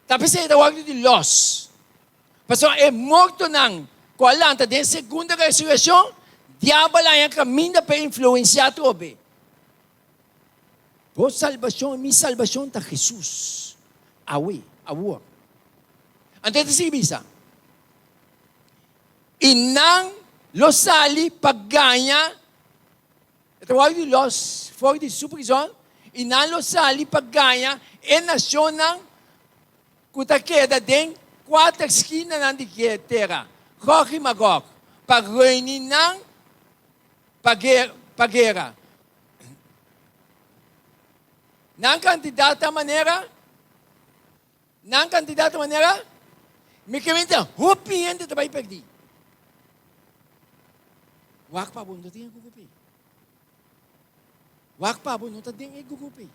Ta p'esei e ta wòrdu di lòs. Pasobra e mortonan ku a lanta den segunda resurekshon, Diabel a haña kaminda pa e influensiá atrobe. Bo salbashon i mi salbashon ta Hesus. Awe, awor. Anto e ta sigui bisa, I nan lo sali pa gaña, e ta wòrdu di lòs for di su prizòn, i nan lo sali pa gaña e nashonnan ku ta keda den kuater skinanan di tera, Gog i Magog, pa reuní nan pa guera. Nan kantidat ta manera, nan kantidat ta manera, mi ke menti hopi hende ta bai pèrdí. Wak pa bo no ta den e grupo ei. Wak pa bo no ta den e grupo ei.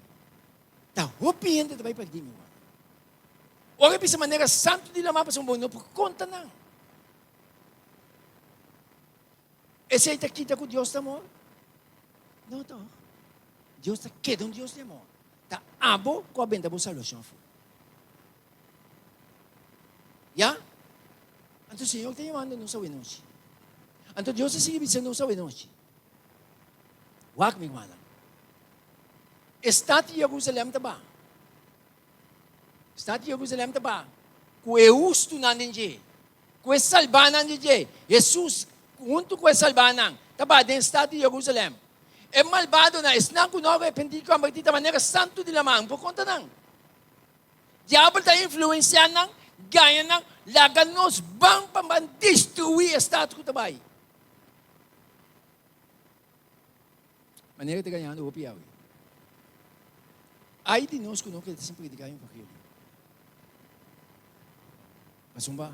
Ta hopi hende ta bai pèrdí, mi ruman. Ora e bisa manera santu di lamá pasobra bo no por konta nan. Esei ta kita ku Dios ta amor? No tòg. Dios ta keda un Dios di amor. Ta abo ku a benta bo salbashon afó. Ya? Anto Señor ta yamando nos awenochi. Anto Dios ta sigui bisa nos awenochi. Wak, mi rumannan. E stat di Jerusalem ta ba. Stat di Jerusalem ta ba ku e hustunan den dje. Ku e salbánan di dje. Hesus, huntu ku e salbánan, ta bai den stat di Jerusalèm. E malbadonan, esnan ku no a repentí i kombertí, ta manera santu di laman. Bo por konta nan. Diabel ta influensiá nan, gaña nan, laga nos ban pa ban destruí e stat ku ta bai. Manera ta gañando hopi awe. Ai di nos ku no keda sin prediká e evangelio. Pasobra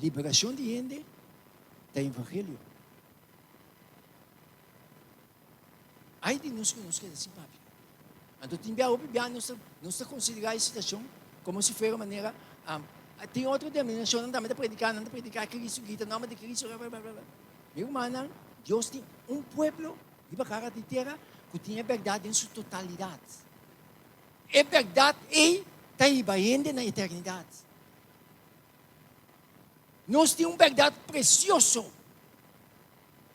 liberashon di hende ta evangelio. Ai di nos ku nos keda sin papia. Anto tin bia hopi bia nos ta nos ta konsiderá e situashon komo si fuera manera tin otro denominashonnan tambe ta prediká, nan ta prediká Cristo, grita nòmber di Cristo, bla bla bla bla. Mi rumannan, Dios tin un pueblo riba kara di tera ku tin e bèrdat den su totalidat. E bèrdat ei ta hiba hende na eternidat. Nos tin un bèrdat presioso.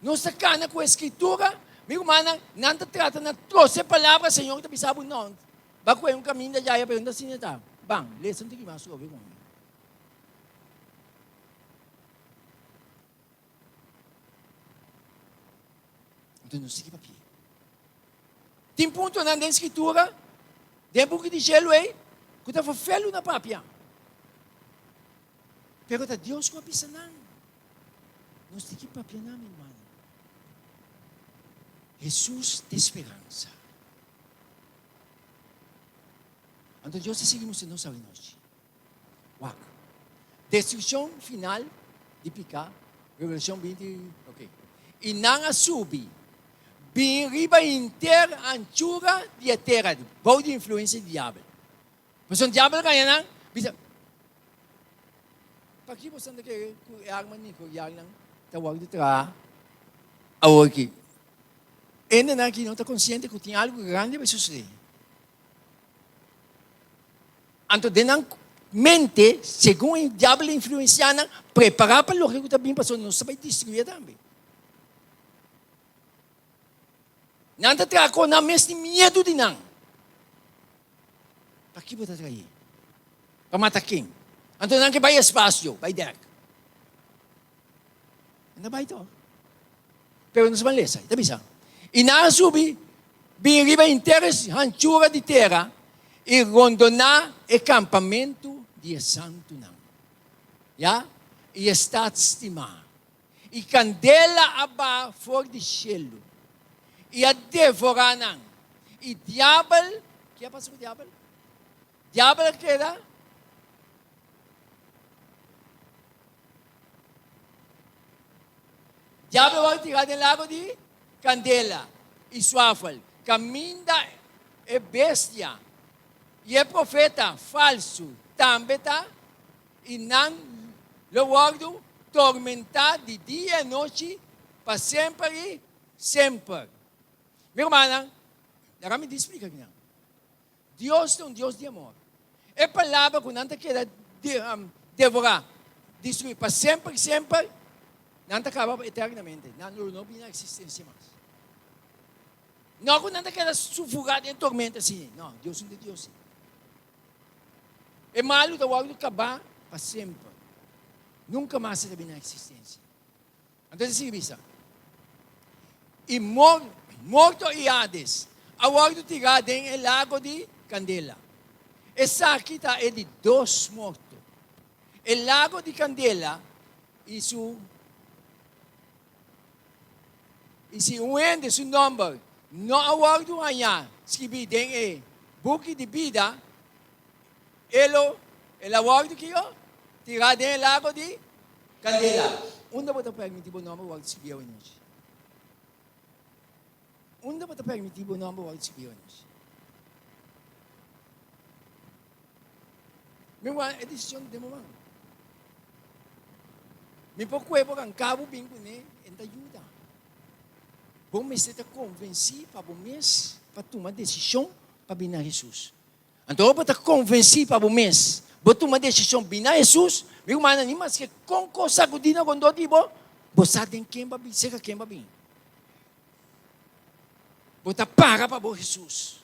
Nos ta kana ku e Skritura. Mi rumannan, nan ta trata na trose palabra, Señor ta bisa bo, No, ba kohe un kaminda djaya, pero no ta asina ta. Ban, lesa un tiki mas suave ku mi. Anto nos sigui papia. Tin puntonan den Skritura, den buki di shelu ei, ku ta ferfelu na papia. Pero ta Dios ku a bisa nan. Nos tin ki papia nan, mi rumannan. Hesus ta e speransa. Anto Dios ta sigui mustra nos awenochi. Wak. Destrukshon final di piká, Revelashon 20, ok. I nan a subi, bin riba henter anchura di e tera, bou di influensia di diabel. Pasobra diabel a gaña nan, bisa, Pakiko boso ta kere ku e arma nuklearnan ta wòrdu traha awor aki? Hendenan aki no ta konsiente ku tin algu grandi bai sosodé. Anto den nan mente, segun e diabel a influensiá nan, prepará pa loke ku ta bin pasobra nos ta bai destruí tambe. Nan ta traha kon nan mes tin miedu di nan. Paki bo ta traí? Pa mata ken? Anto nan ke bai espasio, bai dèk. Nan ta bai tòg. Pero nos ban lesa, e ta bisa, I nan a subi bin riba henter e hanchura di tera i rondoná e kampamentu di e santunan, ya, i e stat stimá. I kandela a baha for di shelu i a devorá nan. I diabel, ke a pasa ku diabel? Diabel a keda Diabel wòrdu tirá den lago di kandela i suafel, kaminda e bestia i e profeta falsu tambe ta, i nan lo wòrdu tormentá di dia i anochi pa semper i semper. Mi rumannan, laga mi di splika kinan. Dios ta un Dios di amor. E palabra ku nan ta keda devorá, destruí pa semper i semper. Nan ta kaba eternamente. Nan lo no bini na eksistensia mas. No ku nan ta keda sufugá den tormenta asina. No, Dios un ta Dios si. E malu ta wòrdu kabá pa semper. Nunka mas e ta bini na eksistensia. Anto e sigui bisa, I morto i Hades a wòrdu tirá den e lago di kandela. Esaki ta e di dos morto. E lago di kandela i su i si un hende su nòmber no a wòrdu hañá skibí den e buki di bida, e lo el a wòrdu kiko? Tirá den e lago di kandela. Unda bo ta permití bo nòmber wòrdu skibí awe nochi? Unda bo ta permití bo nòmber wòrdu skibí awe nochi? Mi wak e desishon den bo man. Mi por kue bo ranka bo bin kuné, e ta yuda. Bo mester ta konvensí pa bo mes pa tuma desishon pa bin na Hesus. Anto ora bo ta konvensí pa bo mes, bo tuma desishon bin na Hesus, mi rumannan, ni maske kon kos sakudí na rondó di bo, bo sa den ken bo a bin, serka ken bo a bin. Bo ta para pa bo Hesus.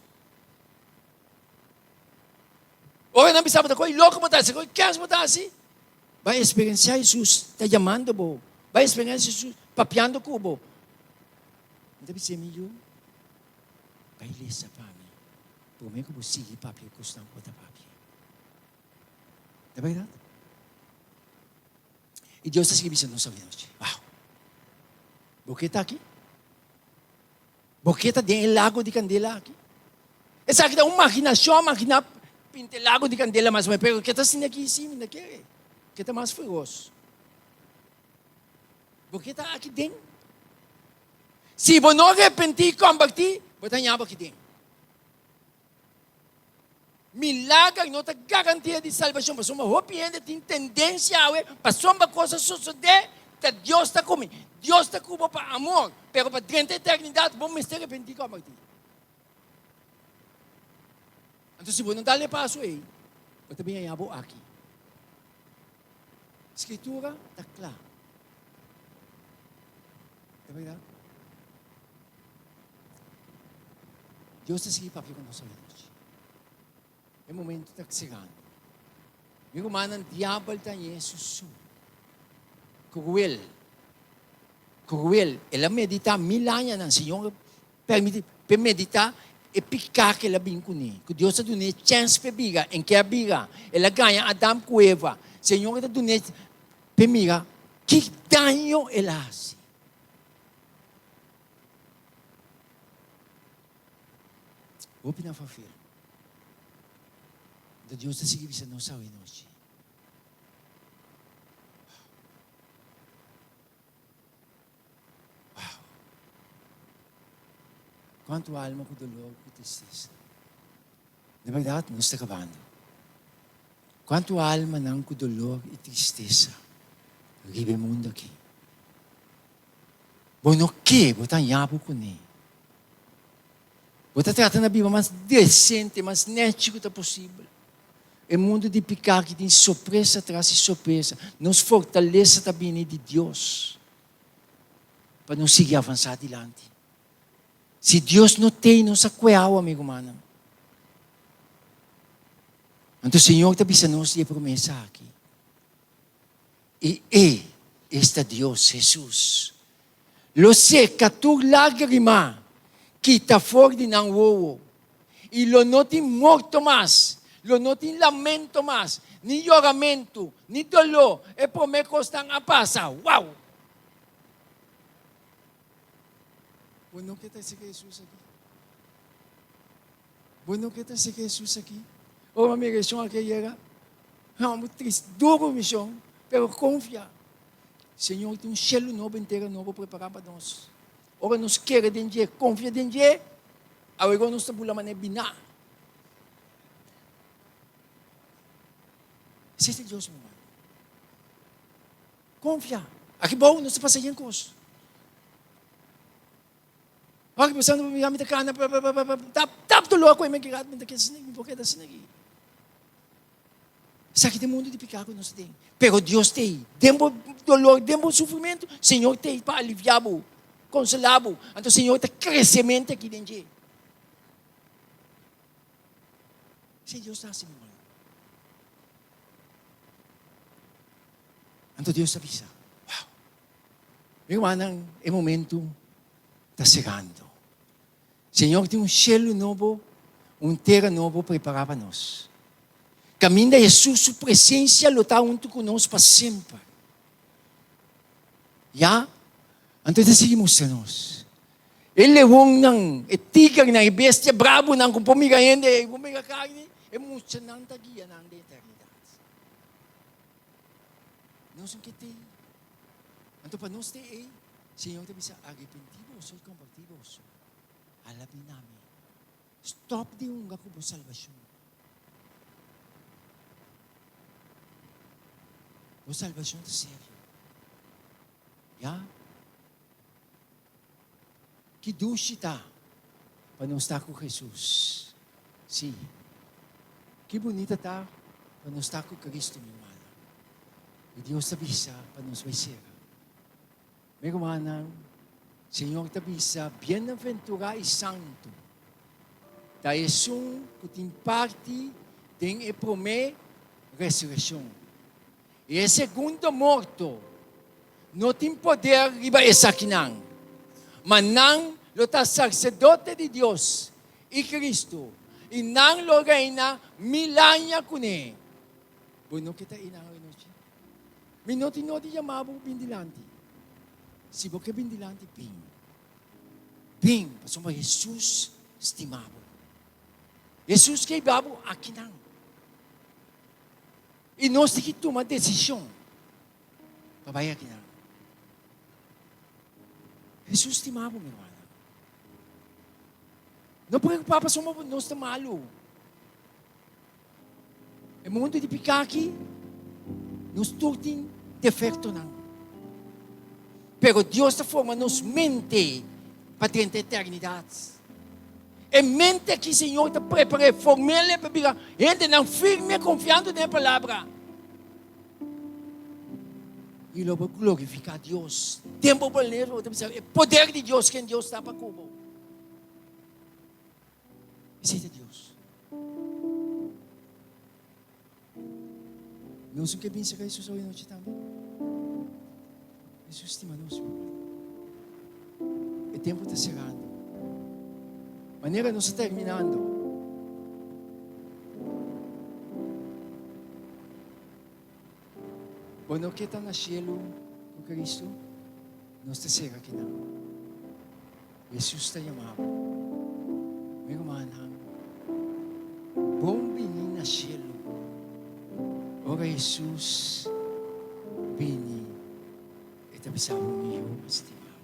Ora nan bisa bo ta koe loko bo ta hasi, koe kens bo ta hasi, bai eksperensiá Hesus ta yamando bo, bai eksperensiá Hesus papiando ku bo. Mi ta bis'é, mi yu, bai lesa pa mi promé ku bo sigui papia e kosnan ku bo ta papia. Ta bèrdat? I Dios ta sigui bisa nos awe nochi, Wow! Bo ke ta aki? Bo ke ta den e lago di kandela aki? Esaki ta un maginashon, magina pinta e lago di kandela mas o menos, pero ke ta asina aki si mi ta kere, ke ta mas feros. Bo ke ta aki den? Si bo no arepentí i kombertí, bo ta haña bo aki den. Milager no ta garantia di salbashon, pasobra hopi hende tin tendensia awe pasobra kos a sosodé ta Dios ta ku mi. Dios ta ku bo pa amor, pero pa drenta eternidat bo mester arepentí kòmbertí. Anto si bo no dal e paso ei, bo ta bin haña bo aki. Skritura ta kla. Ta bèrdat? Dios ta sigui papia ku nos awe nochi. E momento ta serando. Mi rumannan, diabel ta hañ'é susu. Kruel. Kruel. El a meditá mil añanan. Señor a permití p'e meditá e piká ku el a bin kuné. Ku Dios a dun'é chèns p'e bira. En ke a bira? El a gaña Adam ku Eva. Señor ta dun'é p'e mira ki daño el a hasi. Hopi na fafel. Anto Dios ta sigui bisa nos awe nochi. Wow. Kuantu alma ku dolor ku tristesa. Di bèrdat nos ta kabando. Kuantu almanan ku dolor i tristesa riba e mundu aki. Bo no ke, bo ta haña bo kuné. Bo ta trata na biba mas desente, mas nèchi ku ta posibel. E mundu di piká aki tin sorpresa tras di sorpresa. Nos fortalesa ta bini di Dios pa nos sigui avansá dilanti. Si Dios no tei, nos a kue awa, mi rumannan. Anto Señor ta bisa nos di e promesa aki. I e, esta Dios, Hesus, lo seka tur lágrima kita for di nan wowo, i lo no tin morto mas, lo no tin lamento mas, ni yoramentu, ni doló, e promé kosnan a pasa. Wow! Bo no ke ta seka Hesus aki? Bo no ke ta seka Hesus aki? Ora mi reshon aki a yega, mi trist, duru mi shon, pero konfia. Señor tin un shelu nobo, un tera nobo prepará pa nos. Ora nos kere den dje, konfia den dje, awego nos ta bula manera biná. Esei ta Dios, mi hermano. Konfia. Aki bou nos ta pasa yen kos. Ora ki pensando mi mi ta kana pa pa pa pa tap tap dolor ku mi kirat mi ta keda asina mi por keda asina aki. Esaki ta e mundu di piká ku nos ta den. Pero Dios ta ei. Den bo dolor, den bo sufrimentu, Señor ta ei pa aliviá bo, konsolá bo. Anto Señor ta krese mente aki den dje. Esei Dios ta hasi, mi hermano. Anto Dios ta bisa, Wow! Mi hermanonan, e momento ta serando. Señor tin un shelu nobo, un tera nobo prepará pa nos. Kaminda Hesus su presensia lo ta huntu ku nos pa semper. Ya, anto e ta sigui mustra nos. E leonnan, e tigernan, e bestia brabunan ku por mira hende, ku por mira karni, e muchanan ta guia nan den eternidat. Nos no ke t'ei. Anto pa nos te ei, Señor ta bisa, Arepentí boso i kombertí boso. Hala bin na mi. Stòp di hunga ku bo salbashon. Bo salbashon ta serio. Ya. Ki dushi ta pa nos ta ku Hesus. Sí. Ki bunita ta pa nos ta ku Cristo, mi rumannan. I Dios ta bisa pa nos bai sera. Mi rumannan, Señor ta bisa, Bienaventurá i santu ta esun ku tin parti den e promé resurekshon. I e segundo morto no tin poder riba esakinan, ma nan lo ta sarsedote di Dios i Cristo, i nan lo reina mil aña kuné. Bo no ke ta einan awenochi? Mi no tin nodi yama bo bin dilanti. Si bo ke bin dilanti, bin. Bin, pasobra Hesus stima bo. Hesus ke hiba bo akinan. I nos tin ki tuma desishon pa bai akinan. Hesus stima bo, mi hermana. No preocupa pasobra bo nos ta malu. E mundu di piká aki, nos tur tin defektonan. Pero Dios ta forma nos mente pa drenta eternidat. E mente aki Señor ta prepar'é, formel'é pa bira hendenan firme konfiando den e Palabra. I lo bo glorifiká Dios. Den bo bolero bo ta bisa e poder di Dios ken Dios ta pa ku bo. Esei ta Dios. Nos no ke binse ka Hesus awe nochi tambe? Hesus stima nos, mi hermano. E tempo ta serando. Manera nos ta terminando. Bo no ke ta na cielo ku Cristo? Nos ta sera kinan. Hesus ta yama bo. Mi rumannan, bon bini na cielo. Ora Hesus bini, e ta bisa bo, Mi yu stima bo.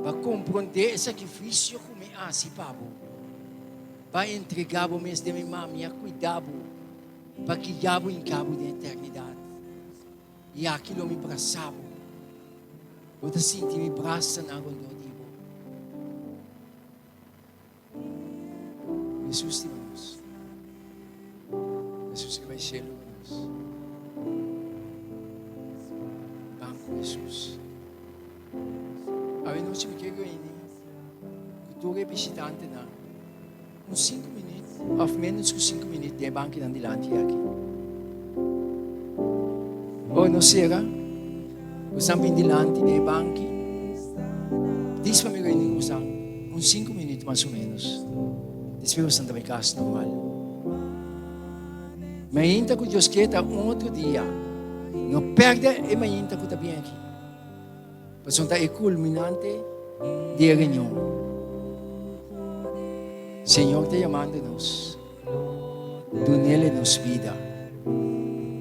Bo a komprondé e sakrifisio ku mi hasi pa bo. Bo a entregá bo mes den mi man, mi a kuida bo pa guia bo hinka bo den eternidat. I aki lo mi brasa bo. Bo ta sinti mi brasanan rondó di bo. Hesus stima nos. Hesus ke bai shelu ku nos. Ban ku Hesus. Awe nochi mi ke reuni ku tur e bishitantenan un sinku minüt òf ménos ku sinku minüt den e bankinan dilanti aki. Ora nos sera, bosan bin dilanti den e banki. Dis pa mi reuni ku bosan un sinku minüt mas o ménos. Despues bosan ta bai kas normal. Mainta ku Dios ke ta un otro dia. No pèrdè e mainta ku ta bin aki. Pasobra ta e kulminante di e reunion. Señor ta yamando nos. Dunele nos bida.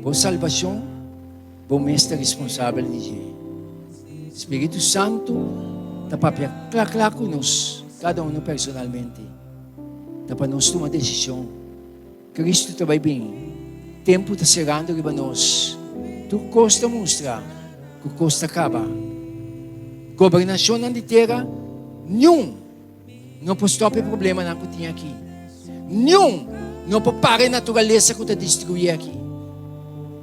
Bo salbashon, bo mes ta responsabel di dje. Spiritu Santu ta papia kla kla ku nos, kada uno personalmente. Ta pa nos tuma desishon. Cristo ta bai bin. Tempu ta serando riba nos. Tur kos ta mustra ku kos ta kaba. Gobernashonnan di tera, niun no por stòp e problemanan ku tin aki. Niun. No por para e naturalesa ku ta destruí aki.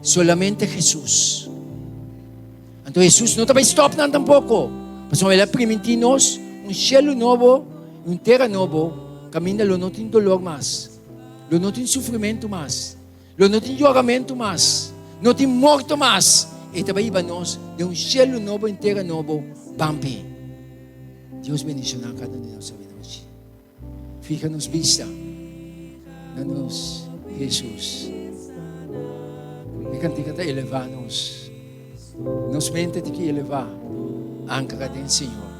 Solamente Hesus. Anto Hesus no ta bai stòp nan tampoko, pasobra el a primintí nos un shelu nobo i un tera nobo kaminda lo no tin dolor mas, lo no tin sufrimentu mas, lo no tin yoramentu mas, no tin morto mas. E ta bai hiba nos den un shelu nobo i un tera nobo. Ban p'e. Dios bendishoná kada un di nos awe nochi. Fija nos bista na nos Hesus. E kantika ta elevá nos. Nos mente tin ki elevá, ankra den Señor.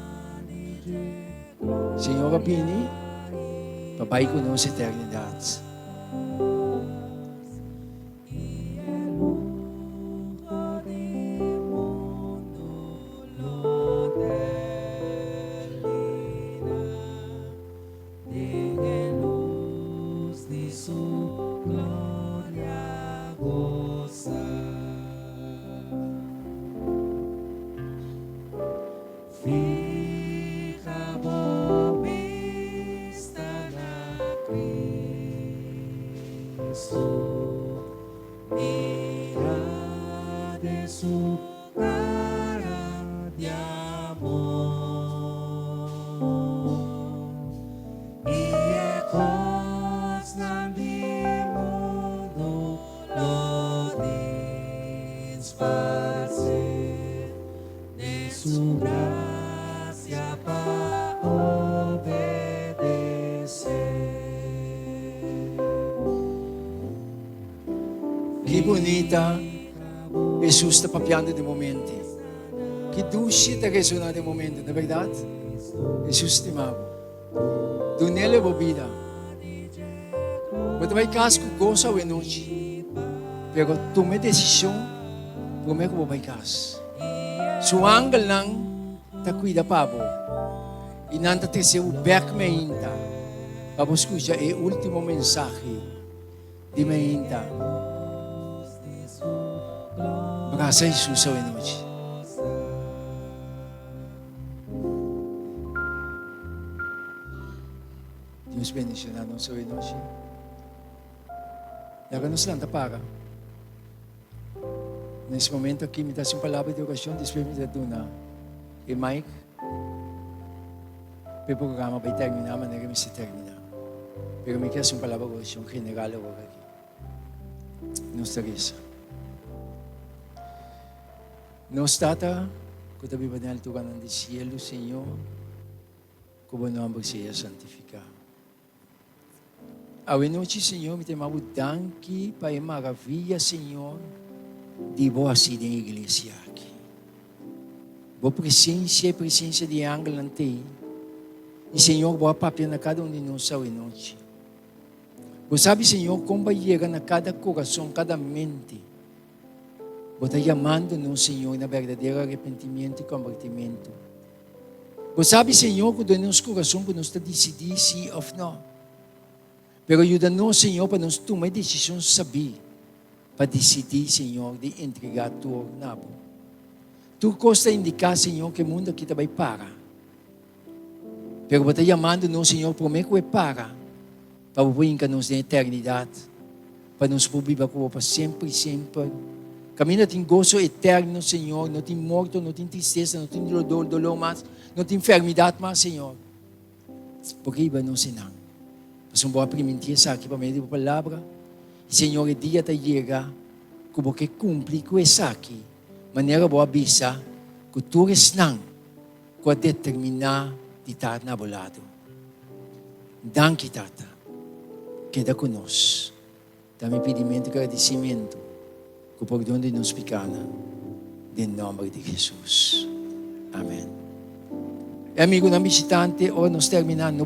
Señor a bini pa bai ku nos eternidat. Ki bunita Hesus ta papiando den momente. Ki dushi ta resona den momente, no berdad? Hesus stima bo. Dunele bo bida. Bo ta bai cas cu gozo awe nochi, pero tuma e decision prome cu bo bai cas. Su angelnan ta cuida pa bo y nan ta trece bo bek meinta pa bo scucha e ultimo mensahe di meinta. Brasa Jesus awe nochi. Dios bendiciona nos awe nochi. Laga nos lanta para. Na es momento aki mi ta haci un palabra di oracion, despues mi ta duna e mic pa e programa bay termina manera mester termina. Pero mi kier haci un palabra di oracion general awor aki. Nos ta reza. Nos Tata cu ta biba den alturanan di cielo, Señor, cu bo nomber sea santifica. Awe nochi, Señor, mi ta yama bo danki pa e maravilla, Señor, di bo hasi den iglesia aki. Bo presencia e presencia di e angelnan t'ei. I, Señor, bo a papia na cada un di nos awe nochi. Bo sabi, Señor, con bo a yega na cada corazon, cada mente. Bo ta yamando nos, Señor, na berdadero arepentimiento i convertimento. Bo sabi, Señor, ku den nos kurason ku nos ta disidí sí òf nò. Pero yuda nos, Señor, pa nos tuma e desishon sabí pa disidí, Señor, di entregá tur na Bo. Tur kos ta indiká, Señor, ku e mundu akí ta bai para. Pero Bo ta yamando nos, Señor, promé ku e para, pa Bo por hinka nos den eternidat, pa nos por biba ku Bo pa semper i semper. Kaminda tin goso eterno, Señor, no tin morto, no tin tristesa, no tin dolor, dolor mas, no tin enfermidat mas, Señor. Bo ke hiba nos einan. Pasobra Bo a primintí esaki pa medio di Bo Palabra. I, Señor, e dia ta yega ku Bo ke kumpli ku esaki, manera Bo a bisa ku tur esnan ku a determiná di ta na Bo lado. Danki, Tata. Keda ku nos. Ta mi pidimentu i gradisimentu ku pordon di nos pikanan den nòmber di Hesus. Amen. E amigunan bishitante, ora nos terminá, no.